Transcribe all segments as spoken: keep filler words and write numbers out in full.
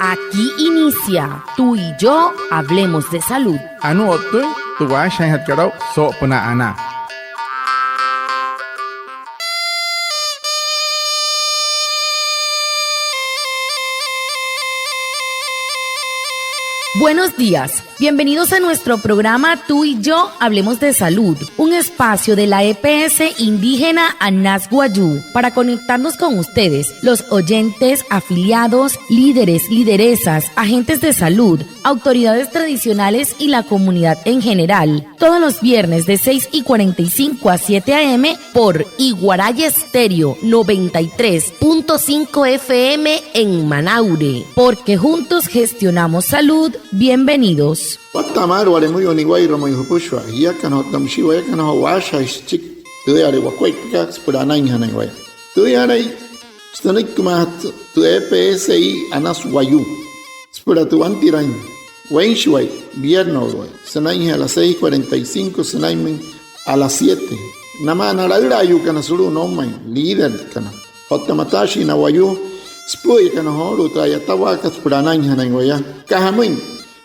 Aquí inicia Tú y yo hablemos de salud. Anuu o'ttüin tü waashajaainjatkat aa'u soo'opünaa anaa. Buenos días. Bienvenidos a nuestro programa Tú y yo hablemos de salud, un espacio de la E P S indígena Anas Wayuu para conectarnos con ustedes, los oyentes, afiliados, líderes, lideresas, agentes de salud, autoridades tradicionales y la comunidad en general. Todos los viernes de seis y cuarenta y cinco a siete a m por Iguaraya Estéreo noventa y tres punto cinco F M en Manaure. Porque juntos gestionamos salud. Bienvenidos. Watta'a maalü wale müyuu niwairua müin jüpüshua. Jiakana otta müshii wayakana joo waashajaashi süchiki tüüyale wakuaippakat süpüla anainjanain waya. Tüüyalai sünüikimaajatü tü E P S I Anas Wayuu süpüla tü wantiraain weinshiwai, vierneswai, sünainjee a las seis cuarenta y cinco sünainmüin a las siete. Namaa na laülaayuukana sulu'u noumain, líderkana otta mataashii na wayuu süpü'üyakana joolu'u tü a'yatawaakat süpüla anainjanain waya. Aka jamüin,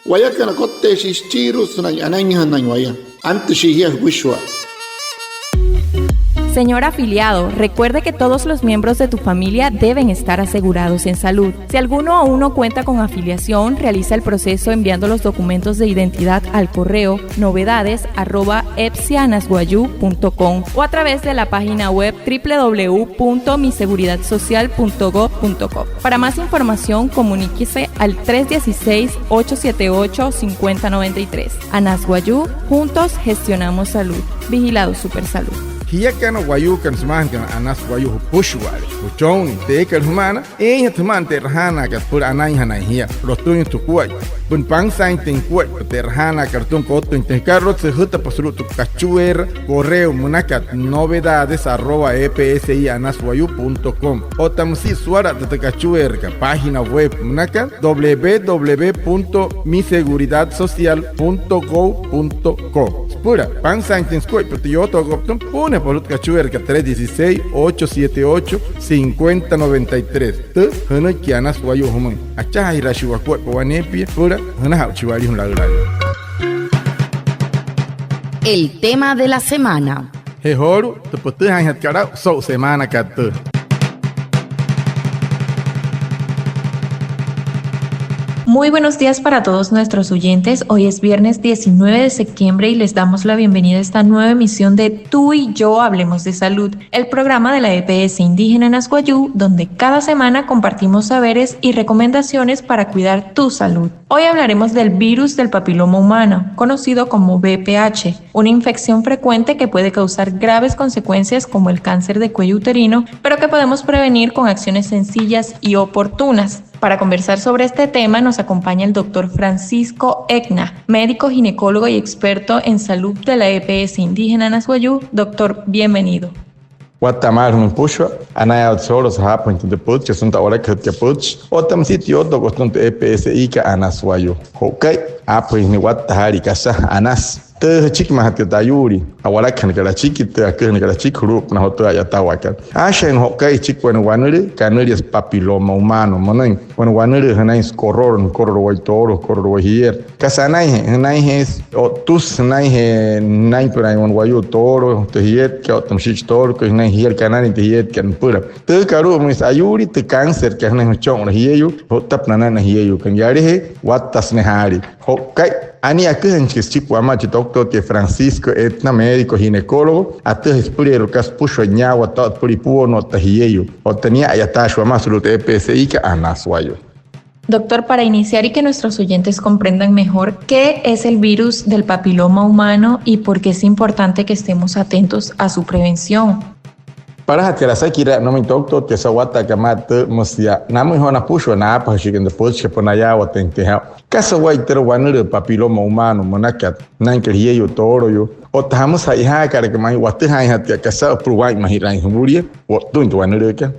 wayakana kotteeshii süchiirua sünain anainjanain waya. Antüshii jia jüpüshua. Señor afiliado, recuerde que todos los miembros de tu familia deben estar asegurados en salud. Si alguno aún no cuenta con afiliación, realiza el proceso enviando los documentos de identidad al correo novedades arroba epsianaswayuu punto com o a través de la página web w w w punto miseguridadsocial punto gov punto co. Para más información, comuníquese al tres dieciséis, ocho siete ocho, cincuenta noventa y tres. Anas Wayuu, juntos gestionamos salud. Vigilado Supersalud. Jiakana wayuukana sümaajanakana Anas Wayuu jüpüshua'ale, jüchonnii, tü eekat jüma'ana, eeinjatü jüma'ana tü e'rajaanaakat süpüla anainjanain jia, lotüin jukuaippa. Süpüla pansaainjatüin jukuaippa tü e'rajaanaakat lotüin kottüinjatüin jükaraloukse, jüjütapa sulu'u tü kachueera correo münakat novedades arroba epsianaswayuu punto com. Otta müsia suwala'ata tü kachueerakat página web münakat w w w punto miseguridadsocial punto gov punto co. Süpüla pansaainjatüin sukuaippa tü yootookat pütüma, puunajapa sulu'u tü kachueerakat tres dieciséis, ocho siete ocho, cincuenta noventa y tres. Tü jünüiki Anas Wayuu jümüin. Achajaajiraashii wakuaippa waneepia süpüla jünaja'uchi waliijüin laülaayuu. El tema de la semana. Je joolu'u tü pütüjaainjatkat aa'u so'u semaanakat tüü. Muy buenos días para todos nuestros oyentes. Hoy es viernes diecinueve de septiembre y les damos la bienvenida a esta nueva emisión de Tú y yo hablemos de salud, el programa de la E P S indígena Anas Wayuu, donde cada semana compartimos saberes y recomendaciones para cuidar tu salud. Hoy hablaremos del virus del papiloma humano, conocido como V P H, una infección frecuente que puede causar graves consecuencias como el cáncer de cuello uterino, pero que podemos prevenir con acciones sencillas y oportunas. Para conversar sobre este tema nos acompaña el doctor Francisco Egna, médico ginecólogo y experto en salud de la E P S indígena Anas Wayuu. Doctor, bienvenido. Watta'a maalü jümüin jüpüshua, anayaawatse joolu'u sünain jaapajüinjatüin tü pütchikat sünain tü a'walakajütkat pütchi otta müsia tü yootookat sünain tü E P S I kat Anas Wayuu. Jo'ukai aapajüin jünain watta jaalii kasa Anas, tü jüchikimaajatkat tü ayuulii a'walakajünakat achiki, tü aküjünakat achiki, julu'upünaa joo tü a'yatawaakat. Aashajaain jo'ukai jüchiki wane wanülüü kanüliasü papiloma humano münüin. Wane wanülüü jünain sükorolo, jükorolo wayuu toolo, jükorolo wayuu jierü. Kasa anainjee, jünainjee o'ttüsü, jünainjee jünainpünaain wane wayuu toolo tü jietkat otta müshiki toolokai, jünain jierü kanaliin tü jietkat nüpüla. Tü alu'u müsü ayuulii tü cáncerkat jünain jüchon jieyuu, ju'ttapa nanain na jieyuukana. Yalajee wattasü ne'e jaalii. Jo'ukai anii aküjüinjachiki süchiki wamaa chi doctor tia Francisco Etna, médico ginecólogo, atüjaa süpüleerua kasa süpüshua, niyaawataa'a süpüla ipuonuu otta jieyuu. Otta nia a'yataashii wamaa sulu'u tü E P S I kat Anas Wayuu. Doctor, para iniciar y que nuestros oyentes comprendan mejor qué es el virus del papiloma humano y por qué es importante que estemos atentos a su prevención. Palajatkat asakiraa nümüin tü doctor tia sawataa kamaa tü, müsia namüin joo napüshua naapajüshikana tü pütchikat süpüla nayaawatüinjatüin jaa'u. ¿Kasa wayuu tü wanülüü papiloma humano münakat? ¿Jünainkat jieyuu tooloyuu otta jamüsü ja'ijaakalaka ma'i watüjaainjatkat kasa süpüla waa'inmajiraain juulia wo'ttüin tü wanülüükat?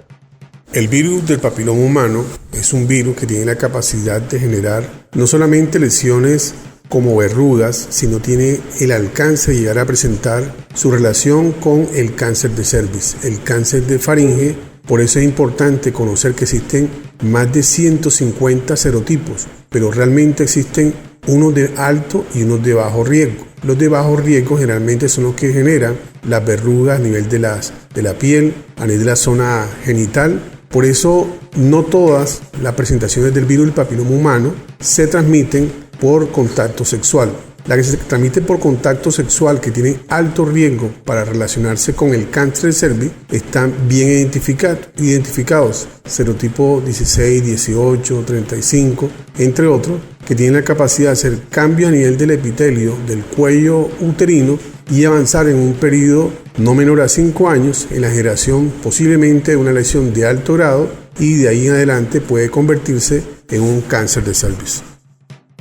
El virus del papiloma humano es un virus que tiene la capacidad de generar no solamente lesiones como verrugas, sino tiene el alcance de llegar a presentar su relación con el cáncer de cervix, el cáncer de faringe Por eso es importante conocer que existen más de ciento cincuenta serotipos, pero realmente existen unos de alto y unos de bajo riesgo. Los de bajo riesgo generalmente son los que generan las verrugas a nivel de las, de la piel, a nivel de la zona genital. Por eso no todas las presentaciones del virus del papiloma humano se transmiten por contacto sexual. Las que se transmiten por contacto sexual que tienen alto riesgo para relacionarse con el cáncer de cervix están bien identifica-, identificados, serotipo dieciséis, dieciocho, treinta y cinco, entre otros, que tienen la capacidad de hacer cambios a nivel del epitelio del cuello uterino y avanzar en un periodo no menor a cinco años en la generación posiblemente de una lesión de alto grado y de ahí en adelante puede convertirse en un cáncer de cervix.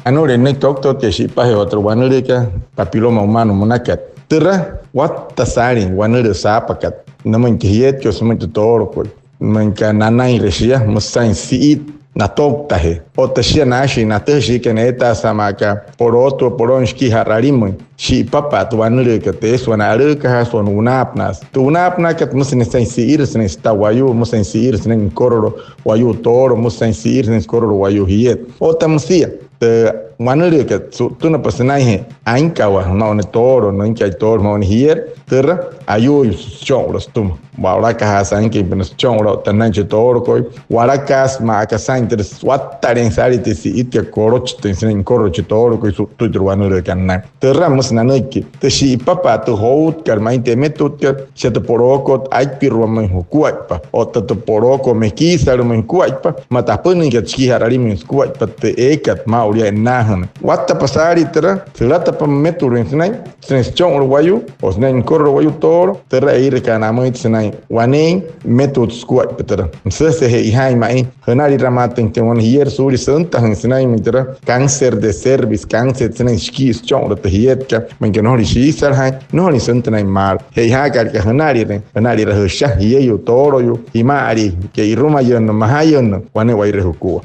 Anuu nünüiki tü shi'ipajee otta tü wanülüükat papiloma humano münakat. Türa, watta saalin wanülüü saapakat nümüin tü jietkat, sümüin tü tooloukot. Müinka nanainre shia, müsü saa'in si'it natouktajee. Otta shia naashin natüjashiikana eetaasa maa aka polootua polooin shikii ja'ralimüin. Shi'ipapa'a tü wanülüükat, eesü wane alüükajaa, sünain wane wunaapünaasü. Tü wunaapünaakat müsü saa'in si'irüin sünain süta wayuu, müsü saa'in si'irüin sünain nükorolo wayuu toolo, müsü saa'in si'irüin sünain sükorolo wayuu jiet. Otta müsia tü wanülüükat su'ttünapa sünainjee ainkawaa, sümaa wane toolo, nüinkai toolo, sümaa wane jiet, türa, ayuuin süchonra sütüma. Wa'olakajaasü ainküinpünaa süchonra otta sünain chi toolokoi. Wa'olakaasü maa aka saa'in türa wattaleein saalii tü si'itkat kolochitüin sünain nükorolo chi toolokoi su'ttüin tü wanülüükat nünain. Türa, müsü nanüiki, tü shi'ipapa'a tü joutkat ma'i tü emetutkat, shia tü polookot aippiruamüin jukuaippa otta tü polookot mekiisalümüin jukuaippa, sümaa tü apünüinkat shikii ja'ralimüin sukuaippa, tü eekat maa'ulu yaa e'nnaajünüin. Wattapa saalii türa, sülatapa mmetuluin sünain, sünain süchonra wayuu o sünain nükorolo wayuu toolo, türa, ee'irakaana amüin sünain waneein mmetut sukuaippa türa. Müsüjese'e che'ojaain ma'i jünaliramaatüin tü wane jierü suulia süntajüin sünainmüin türa cáncer de cervix, cáncer sünain shikii süchonra tü jietkat, müinka nnojolin shiisalajaain, nnojolin süntünüin maalü. Che'ojaakalaka jünalirüin, jünalira jüsha, jieyuu, tooloyuu, jima'alii, ke'irumayünnüü, majayünnüü, wane'ewai jukua.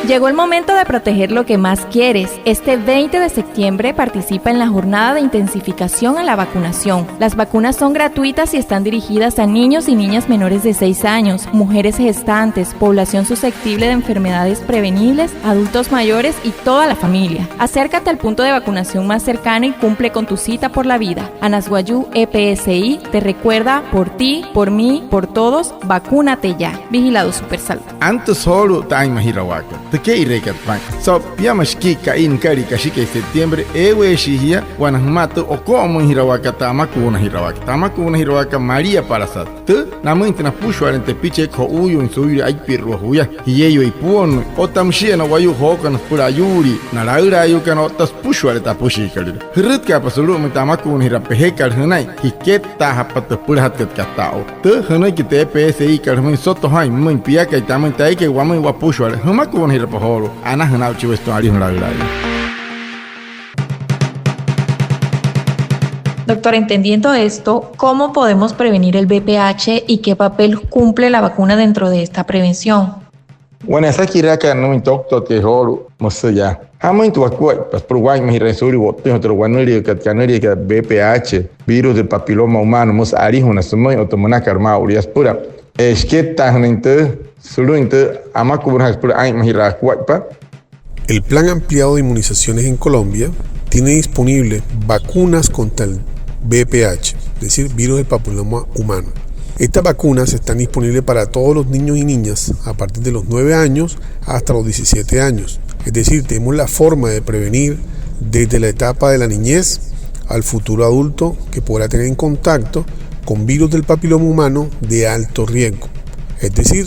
Llegó el momento de proteger lo que más quieres. Este veinte de septiembre participa en la jornada de intensificación a la vacunación. Las vacunas son gratuitas y están dirigidas a niños y niñas menores de seis años, mujeres gestantes, población susceptible de enfermedades prevenibles, adultos mayores y toda la familia. Acércate al punto de vacunación más cercano y cumple con tu cita por la vida. Anas Wayuu E P S I te recuerda: por ti, por mí, por todos, vacúnate ya. Vigilado Supersalud. Antüsü joolu'u tü aa'inmajirawaakat, tü kee'ireekat paa'in. So'u piama shikii ka'i nükalia kashikai septiembre, eeweeshii jia wane jümaa tü oko'omüinjirawaakat, tü amakuunajirawaakat. Tü amakuunajirawaakat, María Palacios. Tü, namüin tü napüshua'alein tepichi eekai jo'uuyuuin suulia aippirua juya, jieyuu ipuonnüin. Otta müshia na wayuu jookana süpüla ayuulii na laülaayuukana otta süpüshua'ale tü apüshiikalüirua. Jürütkaapa sulu'umüin tü amakuunajiraa pejekat jünain jikettaajapa tü süpülajatkat kataa o'u. Tü, jünüiki tü E P S I-kat jümüin: soto jaa'in pümüin piakai, tamüin tayakai, wamüin wapüshua'ale. Jümakuunajirapa joolu'u. Anajüna aa'uchii waya sütüma alijuna laülaayuu. Doctor, entendiendo esto, ¿cómo podemos prevenir el V P H y qué papel cumple la vacuna dentro de esta prevención? Wane asakiraaka nümüin toktotkai joolu'u, müsü yaa: ¿jamüin tü wakuaippa süpüla waa'inmajiraain suulia wo'ttüin joo türa wanüliakat kanüliakat V P H, virus del papiloma humano, müsü alijuna sümüin otta münakat maa'ulu yaa süpüla, eh, shikettaajünüin tü, sulu'uin tü amakuunajaakat süpüla aa'inmajiraa akuaippa? El Plan Ampliado de Inmunizaciones en Colombia tiene disponible vacunas contra el V P H, es decir, virus del papiloma humano. Estas vacunas están disponibles para todos los niños y niñas a partir de los nueve años hasta los diecisiete años. Es decir, tenemos la forma de prevenir desde la etapa de la niñez al futuro adulto que podrá tener en contacto con virus del papiloma humano de alto riesgo. Es decir,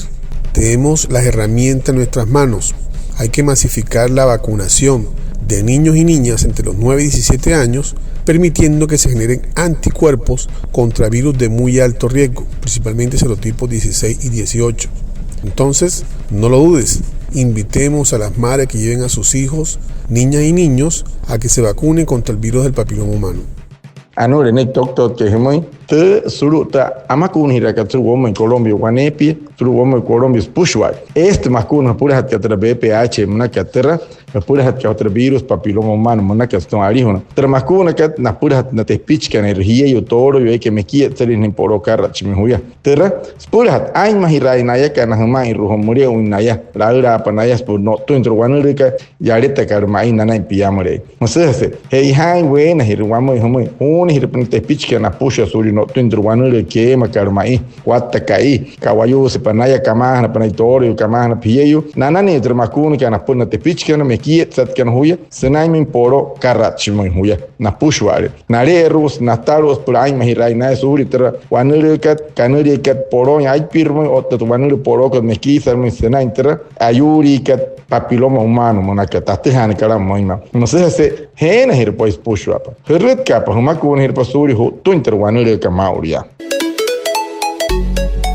tenemos las herramientas en nuestras manos. Hay que masificar la vacunación de niños y niñas entre los nueve y diecisiete años, permitiendo que se generen anticuerpos contra virus de muy alto riesgo, principalmente serotipos dieciséis y dieciocho. Entonces, no lo dudes, invitemos a las madres que lleven a sus hijos, niñas y niños, a que se vacunen contra el virus del papiloma humano. Anuu nünüiki toktotkai jümüin: Tü sulu'u tü amakuunajiraakat sulu'u woumain Colombia waneepia, sulu'u woumain Colombia süpüshua'aya. Eesü tü makuuna jüpülajatkat türa V P H münakat türa, jüpülajatkat türa virus papiloma humano münakat sütüma alijuna. Türa makuunakat napülajatü na tepichikana, eere jieyuu tooloyuu eekai mekietsalii sünain poloo akaratshimüin juya. Türa süpülajatü aa'inmajiraain nayakana jüma'inru'u, müle'uin naya, laülaapa naya süpüla no'ttüin türa wanülüükat yaletakat ma'i nanain piamüleein. Müsüjese, che'ojaain weenajirü wamüin jümüin, juunajirüpa na tepichikana napüshua suulia no'ttüin türa wanülüü keemakat ma'i, watta ka'i, ka'wayuusepa naya, kamaajanapa naya tooloyuu, kamaajanapa jieyuu, nananüin türa makuunakat napüla na tepichikana mekietsatkana juya sünainmüin poloo akaratshimüin juya napüshua'ale. Nale'eru'usü, natalu'usü süpüla aa'inmajiraain naya suulia türa wanülüükat, kanüliakat polooin aipirumüin otta tü wanülüü polookat mekiisalümüin sünain türa ayuuliikat papiloma humano münakat, atüjaanükat aa'u müinma. Müsüjese, jeenajirü pues süpüshua'apa, jürütkaapa, jümakuunajirüpa suulia ju'ttüin türa wanülüükat maa'ulu yaa.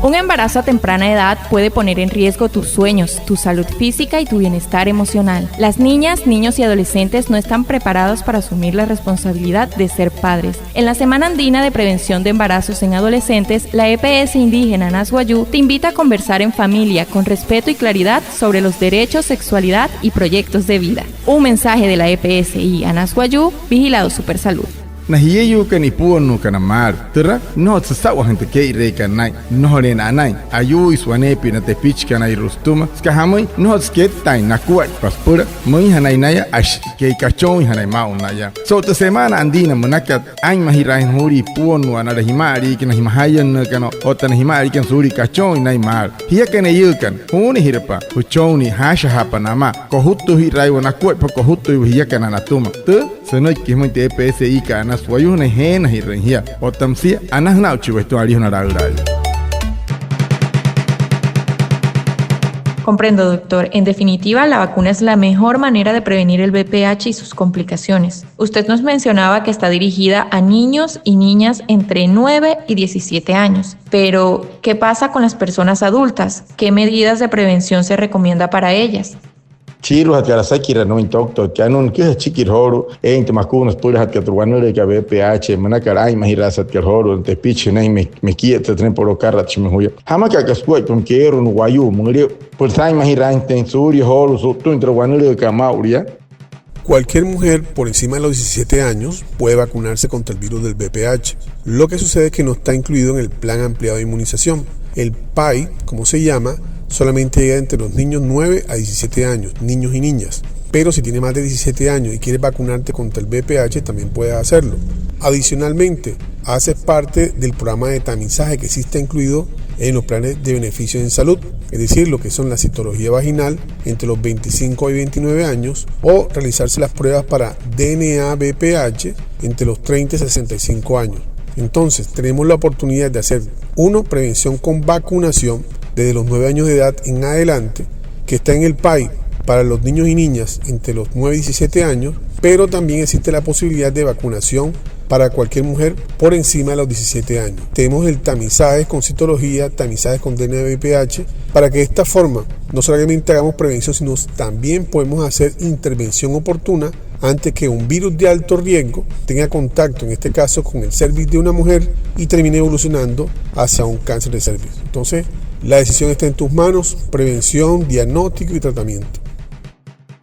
Un embarazo a temprana edad puede poner en riesgo tus sueños, tu salud física y tu bienestar emocional. Las niñas, niños y adolescentes no están preparados para asumir la responsabilidad de ser padres. En la Semana Andina de Prevención de Embarazos en Adolescentes, la E P S indígena Anas Wayuu te invita a conversar en familia, con respeto y claridad sobre los derechos, sexualidad y proyectos de vida. Un mensaje de la E P S I Anas Wayuu, vigilado Supersalud. Na jieyuukana ipuonnuukana maalü, türa nnojotsü süsa'wajüin tü kee'ireekat naa'in, nnojoleena anain. Ayuuisü waneepia na tepichikanairua sütüma, süka jamüin, nnojotsü kettaain nakuaippa süpüla müinjanain naya, ashi ke'i kachooinjanain maa'u naya. So'u tü semana andina münakat, aa'inmajiraainjana juulia ipuonnua na jima'aliikana, na majayünnüükana otta na jima'aliikana suulia kachooin naya maalü. Jiakana eiyüükana, juunajirapa jüchonnii, jaashajaapa namaa, kojutujiraaiwa nakuaippa, kojutüiwa jiakana natüma. Tü sünüiki jümüin tü E P S I kat Anas Wayuu sünain jeenajirüin jia. Otta müsia anajüna aa'uchi wayuu alijuna laülaayuu. Comprendo, doctor. En definitiva, la vacuna es la mejor manera de prevenir el V P H y sus complicaciones. Usted nos mencionaba que está dirigida a niños y niñas entre nueve y diecisiete años. Pero, ¿qué pasa con las personas adultas? ¿Qué medidas de prevención se recomienda para ellas? Chiiruajatkat asakiraa nümüin tü doctorkai, anuu nüküja achikira joolu'u eein tü makuuna süpülajatkat tü wanülüükat V P H münakat, aa'inmajiraasatkat joolu'u na tepichi sünain me-, mekietsat sünain poloo akaratshimüin juya. Jamaka aka sukuaippa keeru'u na wayuu müle'u süpüla saa'inmajiraainjatüin suulia joolu'u su'ttüin türa wanülüükat maa'ulu yaa. Cualquier mujer por encima de los diecisiete años puede vacunarse contra el virus del V P H. Lo que sucede es que no está incluido en el Plan Ampliado de Inmunización. El PAI, como se llama, solamente llega entre los niños nueve a diecisiete años, niños y niñas. Pero si tienes más de diecisiete años y quieres vacunarte contra el V P H, también puedes hacerlo. Adicionalmente, haces parte del programa de tamizaje que sí está incluido en los planes de beneficio en salud, es decir, lo que son la citología vaginal entre los veinticinco y veintinueve años, o realizarse las pruebas para D N A V P H entre los treinta y sesenta y cinco años. Entonces, tenemos la oportunidad de hacer, uno, prevención con vacunación desde los nueve años de edad en adelante, que está en el PAI para los niños y niñas entre los nueve y diecisiete años, pero también existe la posibilidad de vacunación para cualquier mujer por encima de los diecisiete años. Tenemos el tamizaje con citología, tamizaje con D N A V P H, para que de esta forma no solamente hagamos prevención, sino también podemos hacer intervención oportuna antes que un virus de alto riesgo tenga contacto, en este caso, con el cervix de una mujer y termine evolucionando hacia un cáncer de cervix. Entonces, la decisión está en tus manos: prevención, diagnóstico y tratamiento.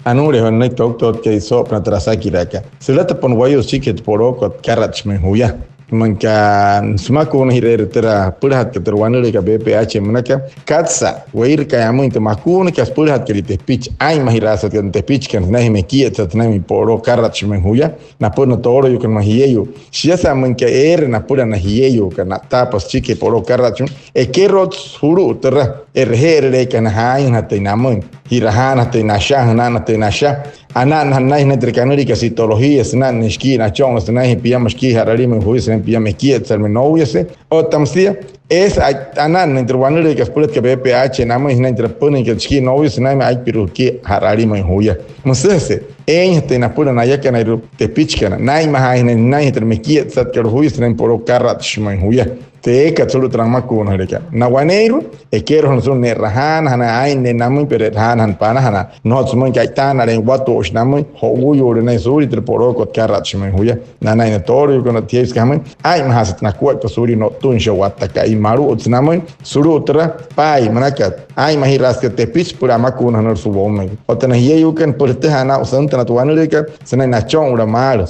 Anuule joo nünüiki tü doctorkai soo'opünaa türa asakiraakat. Sülatapa na wayuu süchikijee tü polookot akaratshimüin juya. Müinka sümakuunajireerü türa jüpülajatkat türa wanülüükat V P H münaka, katsa'a weirakain amüin tü makuunakat süpülajatkat tepichi, aa'inmajiraasatkat tepichikana sünainjee mekietsat sünainmüin poloo akaratshimüin juya napüla na tooloyuukana, na jieyuu. Shiasa müinka eere napüla na jieyuukana, na'ttaapa süchikijee poloo akaratshimüin, ekerot sulu'u türa e'reje'erüleekat, jaainjatüin namüin, ji'rajaanajatüin nasha, jünaanajatüin nasha, ana'nnajana nünain tü kanüliakat citología, sünain nünain shikii nacho'unase, sünainjee piama shikii ja'ralimüin juya, sünainjee piama ekietsalümüin nouyase. Otta müsia, eesü ana'nnüin tü wanülüükat süpülatkat V P H namüin, sünain tü pünüinkat shikii nouyase, sünainmüin aipiru'u shikii ja'ralimüin juya. Müsüjese eeinjatüin napüla nayakanairua tepichikana, naa'inmajaainjanain nünainjee tü mekietsatkat juya sünain poloo akaratshimüin juya. Tü eekat sulu'u tü namakuunajüleekat. Na waneeirua, ekerojaanüsü sulu'u ne'rajaanajanain aa'in ne'e namüin, pero e'rajaanajana panajana. Nnojotsü müin ka'i taanaleein watu'ushi namüin, jo'uuyuule naya suulia tü polookot karatshimain juya. Nanain na tooloyuukana tiepsika jamüin, aa'inmajaasü tü nakuaippa suulia no'ttüin shia watta ka'i, malu'utsü namüin sulu'u türa paa'in münakat. Aa'inmajiraasü tepichi süpüla amakuunajünüle su'woumain. Otta na jieyuukana, pütüjaa naa'u süntünaa tü wanülüükat sünain nacho'unla maalü,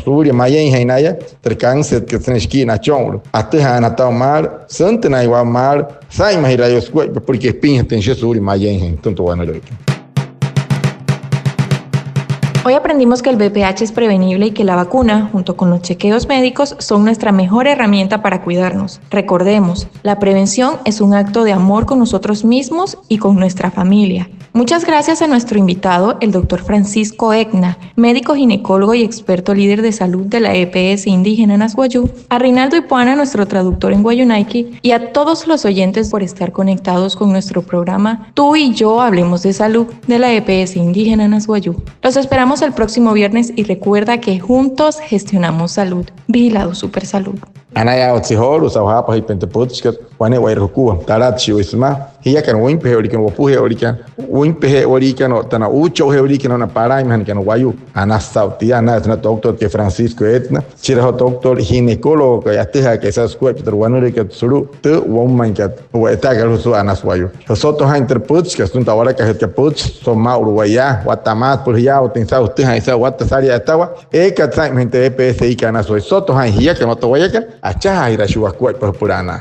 suulia mayeinjain naya türa kansetkat sünain shikii nacho'unla. Atüjaanajatü aa'u maalü, süntünaain wa'u maalü, saa'inmajiraayuu sukuaippa süpüla kepinjatüin shia suulia mayeinjain süntünaa tü wanülüükat. Hoy aprendimos que el V P H es prevenible y que la vacuna, junto con los chequeos médicos, son nuestra mejor herramienta para cuidarnos. Recordemos, la prevención es un acto de amor con nosotros mismos y con nuestra familia. Muchas gracias a nuestro invitado, el doctor Francisco Egna, médico ginecólogo y experto líder de salud de la E P S indígena Anas Wayuu, a Reinaldo Ipuana, nuestro traductor en wayuunaiki, y a todos los oyentes por estar conectados con nuestro programa Tú y yo hablemos de salud de la E P S indígena Anas Wayuu. Los esperamos el próximo viernes y recuerda que juntos gestionamos salud. Vigilado Supersalud. Anayaawatse joolu'u saa'u jaapajüitpain tü pütchikat wane'ewai jukua. Talatshii waya sümaa jiakana wüinpaje'ewaliikana, wopuje'ewaliikana, wüinpaje'ewaliikana otta na uucho'uje'ewaliikana na palainmajanakana wayuu. Anasü saa'u tia, anasü na doctorkai Francisco Egna, chira joo doctor ginecólogokai atüjaakai saa'u sukuaippa tü wanülüükat sulu'u tü woumainkat we'itaakat sulu'u Anas Wayuu. Jüsoto jaa'in tü pütchikat sütüma tü a'walakajütkat pütchi so'u maa'ulu waya, watta maa süpüla jiyaawatüin saa'u, jütüjaain saa'u watta sali'iyatawaa eekat saa'inmajüin tü E P S kat Anas Wayuu. Jüsoto jaa'in jiakana otta wayakana, achajaajiraashii wakuaippa süpüla anaa.